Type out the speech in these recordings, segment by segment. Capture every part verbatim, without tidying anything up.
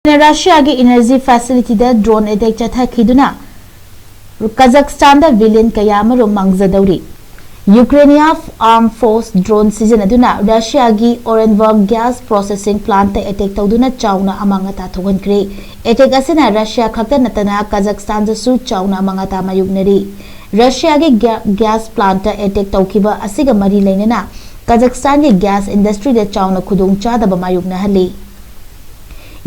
ꯔꯁꯤꯌꯥꯒꯤ energy ꯐꯦꯁꯤꯂꯤꯇꯤꯗ drone attack ꯆꯠꯊꯈꯤꯗꯨꯅ ꯀꯖꯥꯛꯁꯇꯥꯟꯗ billion ꯀꯌꯥ ꯑꯃꯔꯣꯝ ꯃꯥꯡꯖꯗꯧꯔꯤ꯫ ꯌꯨꯀ꯭ꯔꯦꯅꯤꯌꯥ ꯑꯥꯔꯝ force drone ꯁꯤꯖꯤꯟꯅꯗꯨꯅ ꯔꯁꯤꯌꯥꯒꯤ ꯑꯣꯔꯦꯟꯕꯔꯒ ꯒ꯭ꯌꯥꯁ ꯄ꯭ꯔꯣꯁꯦꯁꯤꯡ ꯄ꯭ꯂꯥꯟꯠꯇ ꯑꯦꯇꯦꯛ ꯇꯧꯗꯨꯅ ꯆꯥꯎꯅ ꯑꯃꯥꯡ ꯑꯇꯥ ꯊꯣꯛꯍꯟꯈ꯭ꯔꯦ꯫ ꯑꯦꯇꯦꯛ ꯑꯁꯤꯅ ꯔꯁꯤꯌꯥ ꯈꯛꯇ ꯅꯠꯇꯅ ꯀꯖꯥꯛꯁꯇꯥꯟꯗꯁꯨ ꯆꯥꯎꯅ ꯑꯃꯥꯡ ꯑꯇꯥ ꯃꯥꯌꯣꯛꯅꯔꯤ꯫ ꯔꯁꯤꯌꯥꯒꯤ ꯒ꯭ꯌꯥ-, ꯒ꯭ꯌꯥꯁ ꯄ꯭ꯂꯥꯟꯠꯇ ꯑꯦꯇꯦꯛ ꯇꯧꯈꯤꯕ ꯑꯁꯤꯒ ꯃꯔꯤ ꯂꯩꯅꯅ ꯀꯖꯥꯛꯁꯇꯥꯟꯒꯤ ꯒ꯭ꯌꯥꯁ ꯏꯟꯗꯁꯇ꯭ꯔꯤꯗ ꯆꯥꯎꯅ ꯈꯨꯗꯣꯡꯆꯥꯗꯕ ꯃꯥꯌꯣꯛꯅꯍꯜꯂꯤ꯫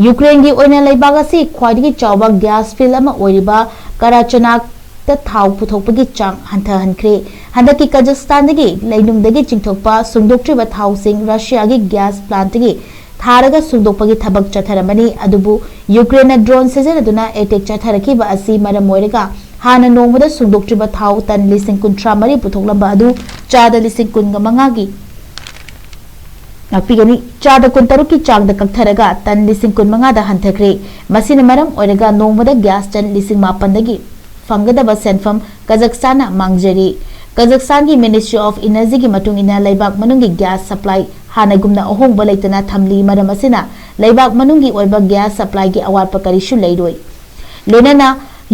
ꯌꯨꯀ꯭ꯔꯦꯟꯒꯤ ꯑꯣꯏꯅ ꯂꯩꯕꯥꯛ ꯑꯁꯤ ꯈ꯭ꯋꯥꯏꯗꯒꯤ ꯆꯥꯎꯕ ꯒ꯭ꯌꯥꯁ ꯐꯤꯜ ꯑꯃ ꯑꯣꯏꯔꯤꯕ ꯀꯔꯥꯆꯅꯥꯛꯇ ꯊꯥꯎ ꯄꯨꯊꯣꯛꯄꯒꯤ ꯆꯥꯡ ꯍꯟꯊꯍꯟꯈ꯭ꯔꯦ꯫ ꯍꯟꯗꯛꯀꯤ ꯀꯖꯥꯛꯁꯇꯥꯟꯗꯒꯤ ꯂꯩꯅꯨꯡꯗꯒꯤ ꯆꯤꯡꯊꯣꯛꯄ ꯁꯨꯡꯗꯣꯛꯇ꯭ꯔꯤꯕ ꯊꯥꯎꯁꯤꯡ ꯔꯁꯤꯌꯥꯒꯤ ꯒ꯭ꯌꯥꯁ ꯄ꯭ꯂꯥꯟꯠꯇꯒꯤ ꯊꯥꯔꯒ ꯁꯨꯡꯗꯣꯛꯄꯒꯤ ꯊꯕꯛ ꯆꯠꯊꯔꯝꯕꯅꯤ꯫ ꯑꯗꯨꯕꯨ ꯌꯨꯀ꯭ꯔꯦꯟꯅ ꯗ꯭ꯔꯣꯟ ꯁꯤꯖꯤꯟꯅꯗꯨꯅ ꯑꯦꯇꯦꯛ ꯆꯠꯊꯔꯛꯈꯤꯕ ꯑꯁꯤ ꯃꯔꯝ ꯑꯣꯏꯔꯒ ꯍꯥꯟꯅ ꯅꯣꯡꯃꯗ ꯁꯨꯡꯗꯣꯛꯇ꯭ꯔꯤꯕ ꯊꯥꯎ ꯇꯟ ꯂꯤꯁꯤꯡ ꯀꯨꯟꯊ꯭ꯔꯥ ꯃꯔꯤ ꯄꯨꯊꯣꯛꯂꯝꯕ ꯑꯗꯨ ꯆꯥꯗ ꯂꯤꯁꯤꯡ ꯀꯨꯟꯒ ꯃꯉꯥꯒꯤ ꯉꯥꯛꯄꯤꯒꯅꯤ꯫ ꯆꯥꯗ ꯀꯨꯟꯇꯔꯨꯛꯀꯤ ꯆꯥꯡꯗ ꯀꯛꯊꯔꯒ ꯇꯟ ꯂꯤꯁꯤꯡ ꯀꯨꯟꯃꯉꯥꯗ ꯍꯟꯊꯈ꯭ꯔꯦ꯫ ꯃꯁꯤꯅ ꯃꯔꯝ ꯑꯣꯏꯔꯒ ꯅꯣꯡꯃꯗ ꯒ꯭ꯌꯥꯁ ꯇꯟ ꯂꯤꯁꯤꯡ ꯃꯥꯄꯟꯗꯒꯤ ꯐꯪꯒꯗꯕ ꯁꯦꯟꯐꯝ ꯀꯖꯥꯛꯁꯇꯥꯟꯅ ꯃꯥꯡꯖꯔꯤ꯫ ꯀꯖꯥꯛꯁꯇꯥꯟꯒꯤ Ministry of Energyꯒꯤ ꯃꯇꯨꯡ ꯏꯟꯅ ꯂꯩꯕꯥꯛ ꯃꯅꯨꯡꯒꯤ ꯒ꯭ꯌꯥꯁ ꯁꯄ꯭ꯂꯥꯏ ꯍꯥꯟꯅꯒꯨꯝꯅ ꯑꯍꯣꯡꯕ ꯂꯩꯇꯅ ꯊꯝꯂꯤ꯫ ꯃꯔꯝ ꯑꯁꯤꯅ ꯂꯩꯕꯥꯛ ꯃꯅꯨꯡꯒꯤ ꯑꯣꯏꯕ ꯒ꯭ꯌꯥꯁ ꯁꯄ꯭ꯂꯥꯏꯒꯤ ꯑꯋꯥꯠꯄ ꯀꯔꯤꯁꯨ ꯂꯩꯔꯣꯏ꯫ ꯂꯣꯏꯅꯅ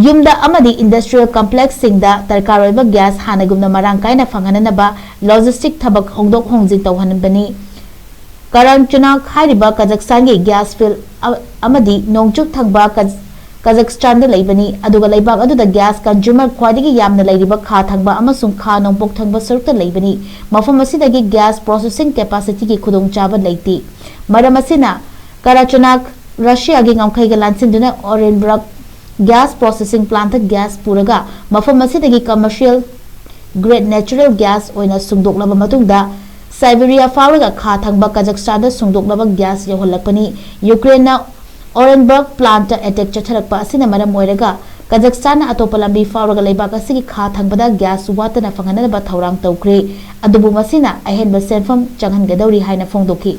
ꯌꯨꯝꯗ ꯑꯃꯗꯤ ꯏꯟꯗꯁꯇ꯭ꯔꯤꯌꯦꯜ ꯀꯝꯄ꯭ꯂꯦꯛꯁꯁꯤꯡꯗ ꯗꯔꯀꯥꯔ ꯑꯣꯏꯕ ꯒ꯭ꯌꯥꯁ ꯍꯥꯟꯅꯒꯨꯝꯅ ꯃꯔꯥꯡ ꯀꯥꯏꯅ ꯐꯪꯍꯟꯅꯅꯕ ꯂꯣꯖꯤꯁꯇꯤꯛ ꯊꯕꯛ ꯍꯣꯡꯗꯣꯛ ꯍꯣꯡꯖꯤꯟ ꯇꯧꯍꯟꯕꯅꯤ꯫ ꯀꯔꯥꯟꯆꯅꯥꯛ ꯍꯥꯏꯔꯤꯕ ꯀꯖꯥꯛꯁꯇꯥꯟꯒꯤ ꯒ꯭ꯌꯥꯁ ꯐꯤꯜ ꯑ-, ꯑꯃꯗꯤ ꯅꯣꯡꯆꯨꯞ ꯊꯪꯕ ꯀꯖ-, ꯀꯖꯥꯛꯁꯇꯥꯟꯗ ꯂꯩꯕꯅꯤ, ꯑꯗꯨꯒ ꯂꯩꯕꯥꯛ ꯑꯗꯨꯗ ꯒ꯭ꯌꯥꯁ ꯀꯟꯖꯨꯃꯔ ꯈ꯭ꯋꯥꯏꯗꯒꯤ ꯌꯥꯝꯅ ꯂꯩꯔꯤꯕ ꯈꯥ ꯊꯪꯕ ꯑꯃꯁꯨꯡ ꯈꯥ ꯅꯣꯡꯄꯣꯛ ꯊꯪꯕ ꯁꯔꯨꯛꯇ ꯂꯩꯕꯅꯤ꯫ ꯃꯐꯝ ꯑꯁꯤꯗꯒꯤ ꯒ꯭ꯌꯥꯁ ꯄ꯭ꯔꯣꯁꯦꯁꯤꯡ ꯀꯦꯄꯥꯁꯤꯇꯤꯒꯤ ꯈꯨꯗꯣꯡꯆꯥꯕ ꯂꯩꯇꯦ꯫ ꯃꯔꯝ ꯑꯁꯤꯅ ꯀꯔꯥꯆꯅꯥꯛ ꯔꯁꯤꯌꯥꯒꯤ ꯉꯝꯈꯩꯒ ꯂꯥꯟꯁꯤꯟꯗꯨꯅ ꯑꯣꯔꯦꯟꯕꯔꯒ ꯒ꯭ꯌꯥꯁ ꯄ꯭ꯔꯣꯁꯦꯁꯤꯡ ꯄ꯭ꯂꯥꯟꯠꯇ ꯒ꯭ꯌꯥꯁ ꯄꯨꯔꯒ ꯃꯐꯝ ꯑꯁꯤꯗꯒꯤ ꯀꯃꯔꯁꯤꯌꯦꯜ ꯒ꯭ꯔꯦꯗ ꯅꯦꯆꯔꯦꯜ ꯒ꯭ꯌꯥꯁ ꯑꯣꯏꯅ ꯁꯨꯡꯗꯣꯛꯂꯕ ꯃꯇꯨꯡꯗ ꯁꯥꯏꯕꯦꯔꯤꯌꯥ ꯐꯥꯎꯔꯒ ꯈꯥ ꯊꯪꯕ ꯀꯖꯥꯛꯁꯇꯥꯟꯗ ꯁꯨꯡꯗꯣꯛꯂꯕ ꯒ꯭ꯌꯥꯁ ꯌꯧꯍꯜꯂꯛꯄꯅꯤ꯫ ꯌꯨꯀ꯭ꯔꯦꯟꯅ ꯑꯣꯔꯦꯟꯕꯔꯒ ꯄ꯭ꯂꯥꯟꯠꯇ ꯑꯦꯇꯦꯛ ꯆꯠꯊꯔꯛꯄ ꯑꯁꯤꯅ ꯃꯔꯝ ꯑꯣꯏꯔꯒ ꯀꯖꯥꯛꯁꯇꯥꯟꯅ ꯑꯇꯣꯞꯄ ꯂꯝꯕꯤ ꯐꯥꯎꯔꯒ ꯂꯩꯕꯥꯛ ꯑꯁꯤꯒꯤ ꯈꯥ ꯊꯪꯕꯗ ꯒ꯭ꯌꯥꯁ ꯋꯥꯠꯇꯅ ꯐꯪꯍꯟꯅꯕ ꯊꯧꯔꯥꯡ ꯇꯧꯈ꯭ꯔꯦ꯫ ꯑꯗꯨꯕꯨ ꯃꯁꯤꯅ ꯑꯍꯦꯟꯕ ꯁꯦꯟꯐꯝ ꯆꯪꯍꯟꯒꯗꯧꯔꯤ ꯍꯥꯏꯅ ꯐꯣꯡꯗꯣꯛꯈꯤ꯫